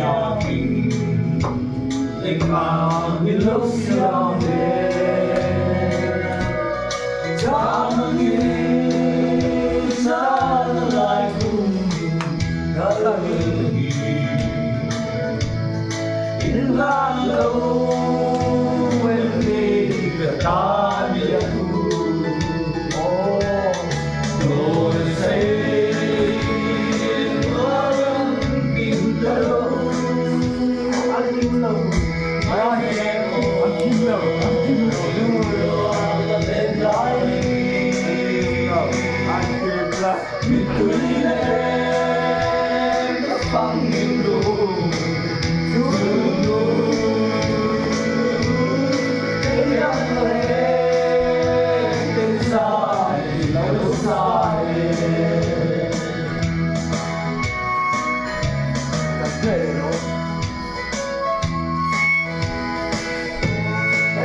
Siakin engah min lo siam ve Cham angin chan a lai khum ka kal hi Inhlan lo em ni ka tan biak